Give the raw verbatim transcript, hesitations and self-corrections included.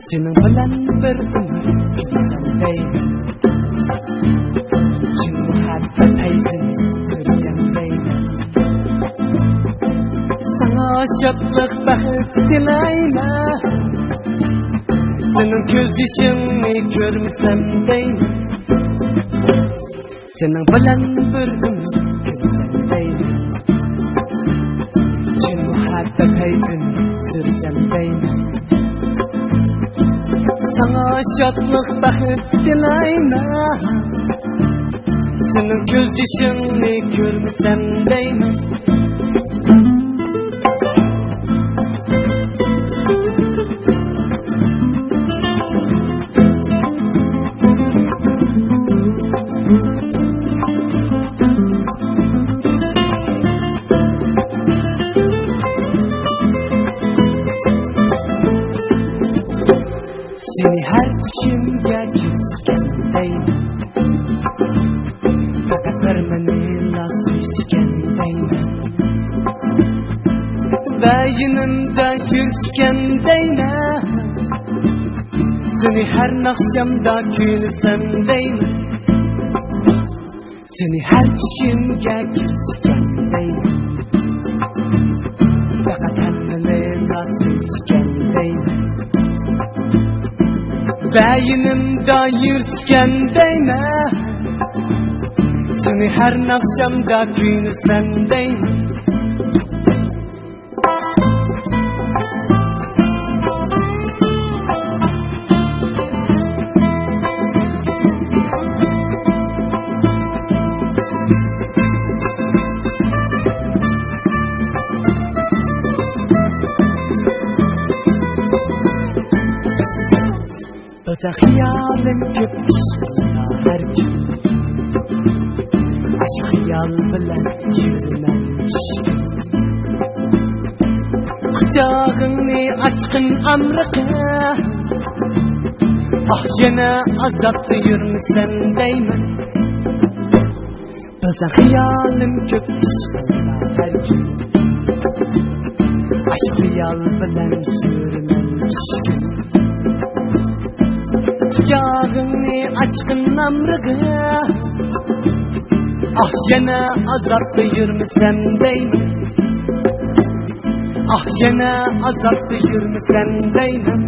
سېنىڭ بىلەن بىر ئۆمۈر كۈلسەم دەيمەن. چىن مۇھەببەت پەيزىنى سۈرسەم دەيمەن. ساڭا شادلىق، بەخت تىلەيمەن. سېنىڭ كۆز يېشىڭنى كۆرمىسەم دەيمەن. سېنىڭ بىلەن بىر ئۆمۈر كۈلسەم دەيمەن. چىن مۇھەببەت پەيزىنى سۈرسەم دەيمەن. ساڭا شادلىق، بەخت تىلەيمەن. سېنىڭ كۆز يېشىڭنى كۆرمىسەم دەيمەن. سېنى ھەر چۈشۈمگە كىرسىكەن دەيمەن. پەقەت بىر مېنىلا سۆيسىكەن دەيمەن. ۋە يېنىمدا يۈرسىكەن دەيمەن. سېنى ھەر ناخشامدا كۈيلىسەم دەيمەن. سېنى ھەر چۈشۈمگە كىرسىكەن دەيمەن. پەقەت ھەممىلەرلا سۆيسىكەن دەيمەن. ۋە يېنىمدا يۈرسىكەن دەيمەن. سېنى ھەر ناخشامدا كۈيلىسەم دەيمەن. بىلسەڭ خىيالىم كۆپ ئىشقىڭدا ھەر كۈن. ئاشۇ خىيال بىلەن يۈرىمەن چۈشكۈن. قۇچاغىڭنى ئاچقىن ئامرىقىم. ئاھ، يەنە ئازابتا يۈرمىسەم دەيمەن. بىلسەڭ خىيالىم كۆپ ئىشقىڭدا ھەر كۈن. ئاشۇ خىيال بىلەن يۈرىمەن چۈشكۈن. قۇچاغىڭنى ئاچقىن ئامرىقىم. ئاھ، يەنە ئازابتا يۈرمىسەم دەيمەن. ئاھ، يەنە ئازابتا يۈرمىسەم دەيمەن.